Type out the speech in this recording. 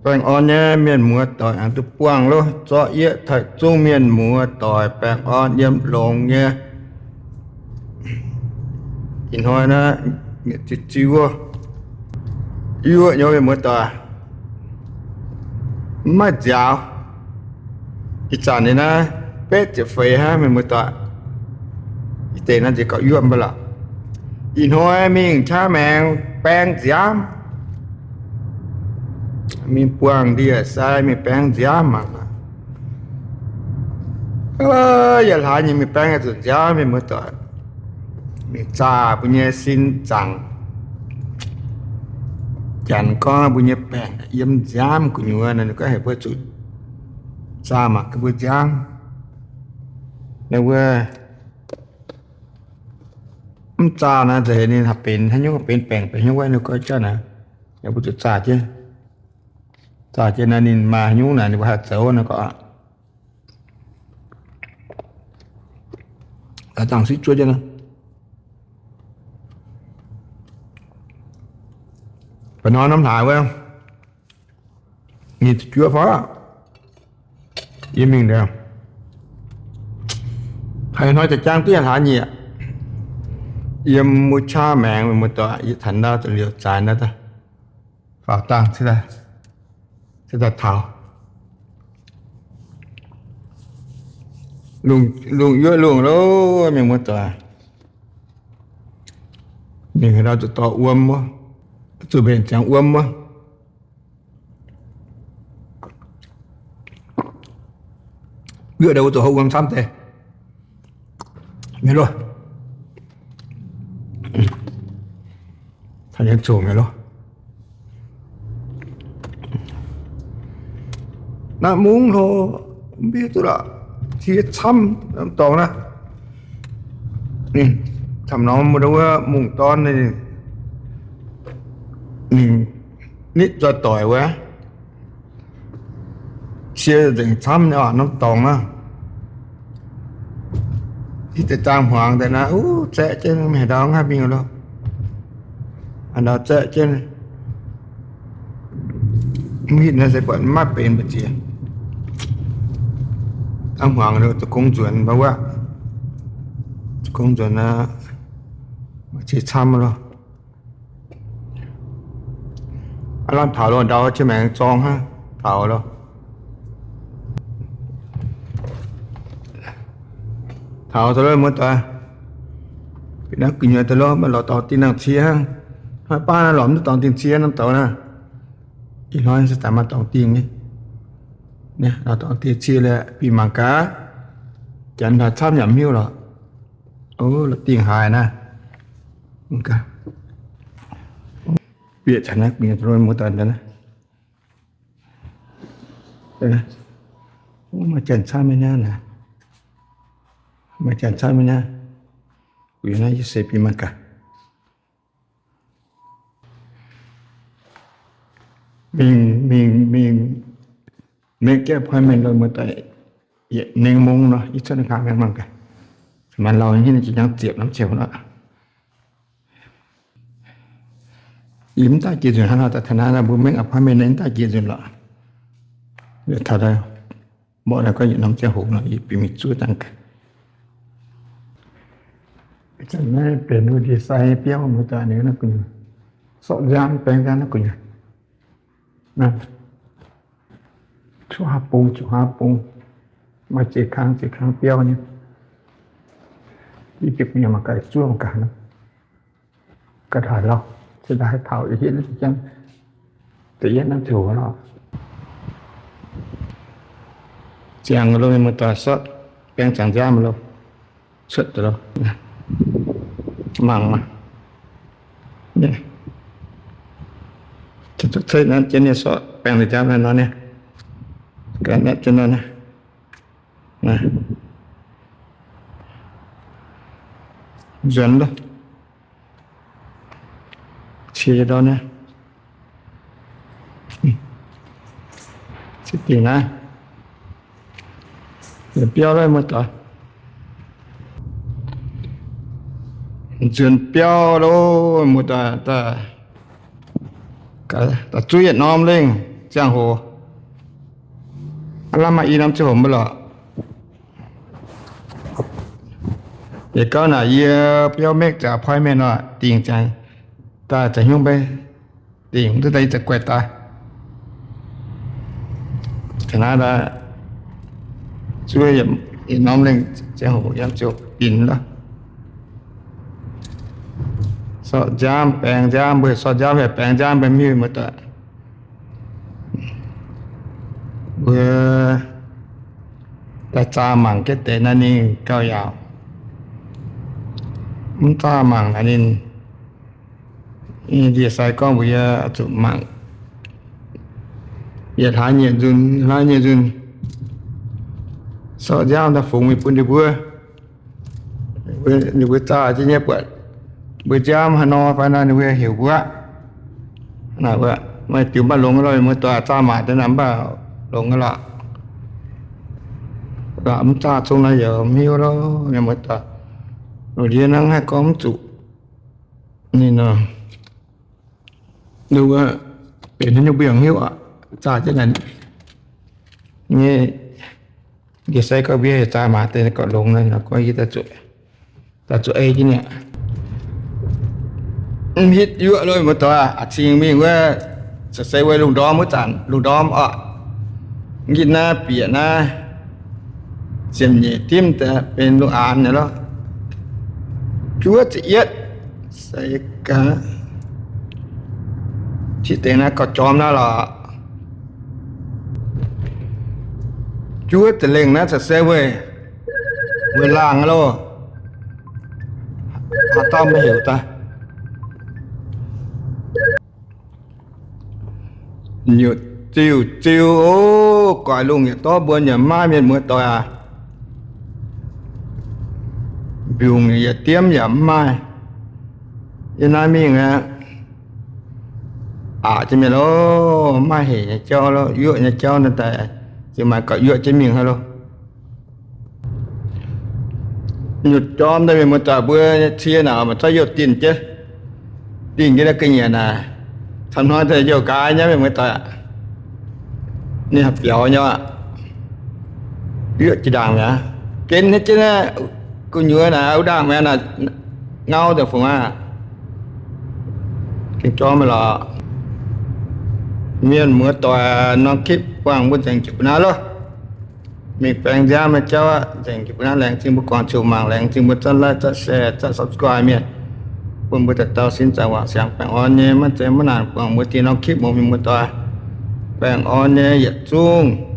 Baengh orn nyei mienh muoz doic aengx duqv buangh loh, zorqv yie taaih zungv mienh muoz doic baengh orn yiem longx nyei. Ih hnoi naaiv ziux ziux wuov, yuoqv nyei mienh muoz doic, mv maaih nziaaux. Ih zanc ninh naaiv betv ziepc feix hnangv mienh muoz doic. Ih deix naaiv nziex gauh yuoqv mv baac lorqc. Ih hnoi mingh qaqv maengx baeng nziaamv, mingh buangh ndie-sai mingh baeng nziaamv mangc. Yaac hlaax nyei mingh baeng zuqc nziaamv mienh muoz doic. Mingh zaah mbuo nyei sin zaangc. Janx gorngv mbuo nyei baengc yiem nziaamv gu'nyuoz, ninh gorngv heuc mbuo zuqc zaah mangc gaax mbuo nziaamv. Naaiv wuov mv zaah naaiv nzengc ninh haih benx haaix nyungc, benx baengc benx haaix nyungc wuov, ninh gorngv jauv naaiv, yaac mbuo zuqc zaah jienv. Zaah jienv naaiv ninh maaih haaix nyungc naaic ninh mbuo haih zoux naaiv gorngv. Dangh sieqv zuov jienv naaiv. Ba'hnoi norm hlaax wuov, nyic ziepc juov fai? Yie mingh liuz, haaix hnoi jaax jaang duqv yaac hlaax nyieqc. Yiem wuov qaqv maengx mienh muoz doic, yie taux ndau za'liouh zaaix ndau, faaux dangh se daaih taux. Lungh yuoqv lungh loh mienh muoz doic. Mingh haaix ndau zuqc dorh wuom wuov, zuqc mbenc ziangx wuom wuov. Yuoqv ndau wuov zuqc hopv wuom camv deix. Mienh loh, taux nyei zoqc mienh loh. Naaiv mungv hlo, mv hiuv duqv lorqc, cie camv norm dorngx naaiv. Camv norm wuov mungv dorn ninh nitv nzoih doic wuov. Cie nzengc camv nyei oc, norm dorngx naaiv. Hitv deix zaang hmuangx daaih naaiv, uh, zaeqv jienv mingh haaix ndau mv haih mingh loh. Haaix ndau zaeqv jienv. Mv hitv naaiv se buatc mv maaih benx mbu'ziex. Zaang hmuangx zoux gong nzuonx mbuo wuov. Zoux gong nzuonx naaiv, maaih cie camv loh. Aav lamh taux loh, ndau qiex maengx zorng hnangv taux loh. Taux daaih loh muoz-doic. Bieqc naaiv gu'nyuoz daaih loh, maaih lorz dorngx dingh nangh cie hnangv. Hnoi baav naaiv lorz mv duqv dorngx dingh cie norm dorngx naaiv. Ih hnoi se daaih maaih dorngx dingh nyei. Lorz dorngx dingh cie liuz bieqc mangc gaax. Janx haaix camv yaac mv hiuv lorqc. O, lorz dingh haaix naaiv. Bieqc caux naaiv gu'nyuoz daaih loh muoz-doic naaiv. Maaih janx camv maiv naaiv naaic. Maaih janx camv maiv naaiv. Gu'nyuoz naaiv yie se bieqc mangc gaax. Mingh, mingh, mingh make appointment loh muoz-doic, yietc nengh mong nor, yie cuotv nqa'haav mingh mangc gaax. Maaih lauh nyei, ninh zinh hnangv ziepc norm ziouc nor. Yie mv daaih jiex nzunc hnangv nor, daaih taux naaiv mbuo make appointment mv daaih jiex nzunc lorqc. Taux mborqv naaiv gorngv yietc norm ziangh hoc nor, yie bieqc mingh zuov dangh gaax. Ih zanc naaiv benx wuov ndie-sai biauv muoz-doic, ninh naaiv gu'nyuoz sortv nziaamv, baeng nziaamv naaiv gu'nyuoz. Cuotv haav bung, cuotv haav bung, maaih ziex kang, ziex kang biauv nyei. Yie bieqc gu'nyuoz mangc gaax, zuov mangc gaax nor. Ga'haaix lauh, se daaih haih taux ih hietv janv, da'yietv naaiv ziouc lorqc. Ziangx loh mienh muoz-doic, sortv baeng ziangx nziaamv loh, cuotv daaih loh, mangc maah. Ceix naaiv jienv nyei sortv baeng ziangx nziaamv nor nyei, ga'naaiv jienv nor nyei. Nzuonx loh. Cie ndau naaiv. Cie dingc naaiv. Nzuonx biauv loh muoz-doic. Nzuonx biauv loh muoz-doic, daaih zuov yietc norm lengh. ziangh hoc. Aav lamh maaih i norm ziangh hoc mv baac lorqc. Yietc gauv naaic yie biauv Mekv zaqc appointment nor, dingc ziangx daaih za'hnyungv mbe, dingc duqv daaih yie za'guaih daaih. Ga'naaiv daaih zuov yietc norm lengh ziangh hoc yiem ziouc binc lorqc. Sortv nziaamv baengx nziaamv, mbuo sortv nziaamv yaac baengx nziaamv mbe, mv hiuv muoz-doic. Mbuo daaih zaah mangc jienv deix naaiv ninh gauh yaauc. Mv zaah mangc naaiv ninh, ndie-sai gorngv mbuox yie zuqc mangc yietc hlaax nyieqc nzunc, hlaax nyieqc nzunc, sortv nziaamv daaih fungx mingh bun ninh mbuo. Ninh mbuo zaah jienv nyei buatc mbuo nziaamv haaix nor fai nor ninh mbuo heuc mbuo aqv. Maaih diuc mv baac longx nyei lorqc, muoz-doic, zaah mangc deix naaic mv baac longx nyei lorqc. Mv zaah zungv naaiv yaac mv hiuv lorqc, mienh muoz-doic. Lungh ndiev hnangv haih gorngv mv zuqc ninh nor. Ninh mbuo benx haaix nyungc mbuo yaac mv hiuv aqv. Zaah jienv naaic nyei, ndie-sai gorngv mbuo zaah mangc deix gorqv longx nor, gorngv yie daaih zuqc ei jienv niaa. Mv hitv yuoqv lorqc, muoz-doic. A'cing mingh wuov, se weic lungh ndorm wuov zanc, lungh ndorm orqc, nqitv naaiv bieqc naaiv ziepc nyeic dimv daaih benx lungh aanx nyei lorqc. Juov ziepc yietv, se gaax, qiex dengx naaiv gauh jorm naaiv lorqc. Juov ziepc lengh naaiv caux se weic, weic laangh loh. Haaix dauh maiv heuc daaih. Nyutc ziuh ziuh, o, goix lungh yietc dorv mbuo yaac mv maaih, mienh muoz-doic aac. Mbiungc yietc diemv yaac mv maaih. Yie naaiv mingh aqv, aqc jienv mingh loh, mv maaih hec nyei jauv loh, yuoqv nyei jauv naaiv daaih, zinh maaih gauh yuoqv jienv mingh hnangv loh. Nyutc jorm daaih, mienh muoz-doic, mbuo cie naaic maaih zorqv youh dinh jienv, dinh jienv naaiv ga'nyiec naaic, camv hnoi daaih youh nqaaix nyei, mienh muoz-doic. Ninh haih biaux nyei aqv. Yuoqv jiex ndaangc mi'aqv. Gen hnangv jienv naaiv gu'nyuoz naaic, wuov ndaangc mi'aqv naaic, ngau daaih fungc aqv. Gengh jorm lorqc. Mienh muoz-doic, norm คลิป buangh mbuo nzengc jiepc naaiv loh. Mingh baengx nziaamv nyei jauv aqv. Nzengc jiepc naaiv, laengz zingh mbuo guangc ziouc mangc, laengz zingh mbuo zatv like, zatv share, zatv subscribe mienh, bun mbuo daaih dauh sin zaangc wangc siangx baengh orn nyei, maiv zeiz maiv naanc buangh mbuo dienh norm คลิป oc, mienh muoz-doic. Baengh orn nyei yietc zungv.